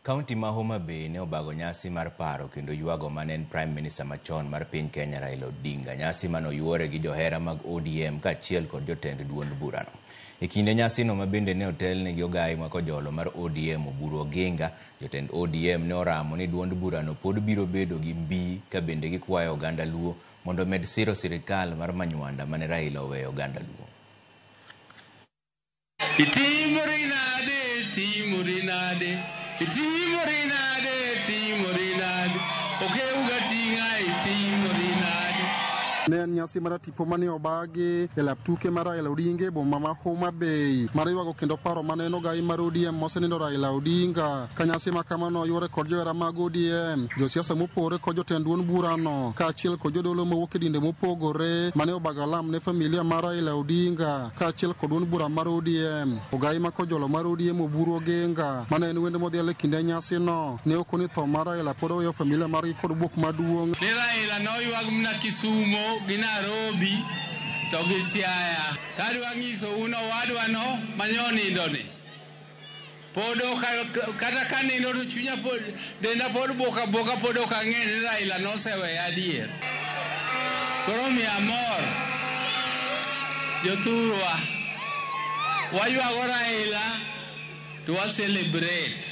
Kaunti ma Homa Bay ne obago nyasi mar paro kendo ywago mane en Prime Minister machon mar piny Kenya Raila Odinga. Nyasi mane oyuore gi johera mag ODM kaachiel kod jotend duond burano. E kinde nyasino ma bende ne otelne gi ogai makojolo mar ODM Oburu Oginga, jotend ODM ne oramo ni duond burano pod biro bedo gi mbii ka bende gikwayo oganda Luo mondo omed siro sirikal mar Manywanda mane Raila oweyo oganda Luo. Itimori nade, itimori nade, itimori nade, itimori nade, okeuga ting'a, itimori nade. Ne en nyasi mar tipo mane obagi e lap tuke mar Raila Odinga e boma ma Homa Bay mar ywago kendo paro mane en ogai mar ODM mosenindo Raila Odinga. Ka nyasi ma kamano oyuore kod johera mag ODM, josiasa mopogore kod jotend duond burano kaachiel kod jodolo mawuok e dinde mopogore mane obago alam ne familia mar Raila Odinga kaachiel kod duond bura mar ODM. Ogai ma kojolo mar ODM Oburu Oginga mane en wende modhial e kinde nyasino ne okoni tho mar Raila pod oweyo familia margi kod buok maduong'. Ni Raila noywag mana Kisumo gi Nairobi to gi Siaya. Tadwa nyisou ni owadwa no mane onindo ni pod ok kata ka nindo to chunya pod denda pod buok abuoka, pod ok ang'e ni Raila noseweya adier. Koro miyo amor jothurwa, waywago Raila to wa celebrate.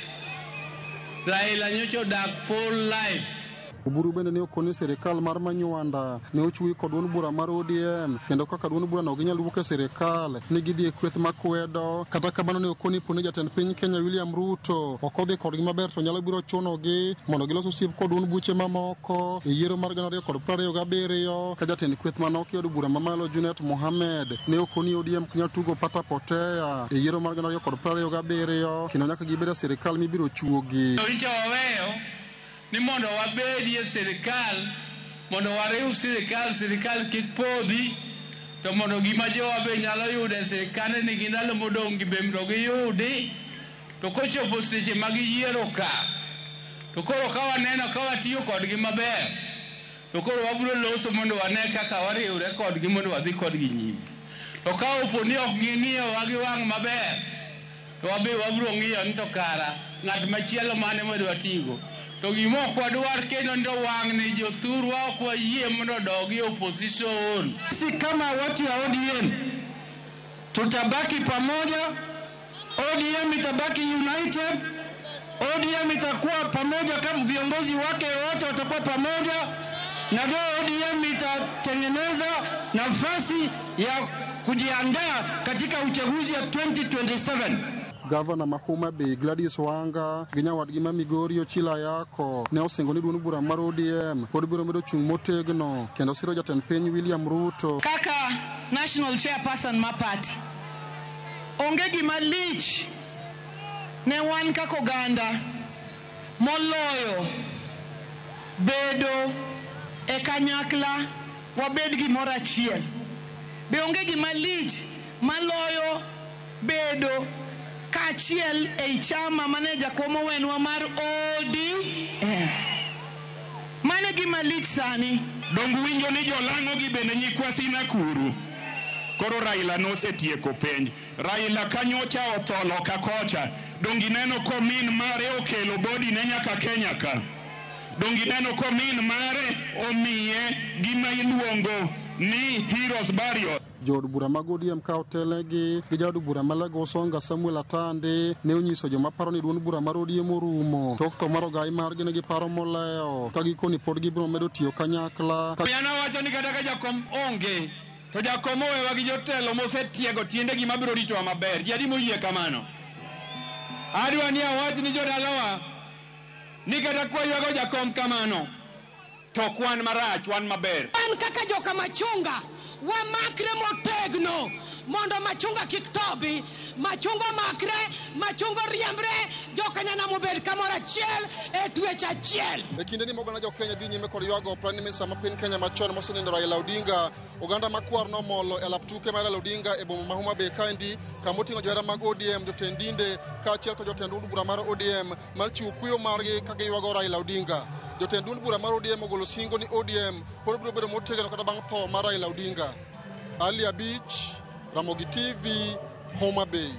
Raila nyocha odak full life. Oburu bende ne okoni sirikal mar Manywanda ne ochwi kod duond bura mar ODM kendo kaka duond burano ok ginyal wuok e sirikal ni gidhi e kweth makwedo. Kata kamano ne okoni poni jatend piny Kenya William Ruto ok odhi kodgi maber to nyalo biro chunogi mondo gilos osiep kod duond buche mamoko e yiero mar 2027. Ka jatend kweth manoki od bura mamalo Junet Mohamed ne okoni ODM ok nyal tugo pata potea e yiero mar 2027 kendo nyaka gibed e sirikal mibiro chuogi. Nyocha waweyo ni mondo wabedie sirikal, mondo wariw sirikal, sirikal kik podhi, to mondo gima jowa be nyalo yudo e sirikande ni gi ndalo modong' gi be mondo giyudi. To kochopo seche ma giyiero ka, to koro ka waneno ka watiyo kodgi maber, to koro wabiro loso mondo wane kaka wariwre kodgi mondo wadhi kodgi nyime. To ka opo ni ok ging'iyowa gi wang' maber, to wabe wabiro ng'iyo ni to kara ng'at machielo mane madwa tigo. To gima ok wadwar kendo ni to wang' ni jothurwa ok wayie mondo odogi e opposition. Sisi kama watu ya ODM tutabaki pamoja, ODM itabaki united, ODM itakuwa pamoja kama viongozi wake wote watakuwa pamoja, na ndio ODM itatengeneza nafasi ya kujiandaa katika uchaguzi ya 2027. Gavana ma Homa Bay Gladys Wanga gi nyawadgi ma Migori Ochilo Ayako ne osingo ni duond bura mar ODM pod biro medo chung' motegno kendo siro jatend piny William Ruto. Kaka national chairperson ma party, onge gima lich ne wan kaka oganda moloyo bedo e kanyakla wabed gimoro achiel. Be onge gima lich maloyo bedo kaachiel ei chama mane jakom owenwa mar ODM. Mano gima lich sani. Dong winjo ni jolang'o gi bende nyikwa Sinakuru. Koro Raila nosetieko penj. Raila kanyocha otho loka kocha. Dong ineno ko min mare okelo body ne nyaka Kenya ka. Dong ineno ko min mare omiye gima iluongo ni Heroes Burial. Jood bura mag ODM ka otelnegi gi jaod bura ma Lego Usonga Samuel Atandi ne onyiso joma paro ni duond bura mar ODM orumo tok tho mar ogai margi ne giparo molewo ka gikoni pod gibiro medo tiyo kanyakla. An awacho ni kata ka jakom onge to jakom owewa gi jotelo mosetiego tiendegi mabiro ritowa maber. Ji adi moyie kamano? Adwa ni awach ni jodalawa ni kata kwaywago jakom kamano to ok wan marach, wan maber. Wan kaka joka machunga wamakre motegno mondo machunga kik tobi, machunga omakre, machunga oriembre, jokanyanam obed kamoro achiel e twech achiel. E kinde ni moganda jo Kenya dhi nyime kod ywago Prime Minister ma piny Kenya machon mosenindo Raila Odinga, oganda makwar nomolo e lap tuke mar Raila Odinga e boma ma Homa Bay kaendi kama oting'o johera mag ODM, jotend dinde kaachiel kod jotend duond bura mar ODM mar chiwo kuyo margi ka giywago Raila Odinga. Jotend duond bura mar ODM ogolo singo ni ODM pod biro bedo motegno kata bang' tho mar Raila Odinga. Ali Abich, Ramogi TV, Homa Bay.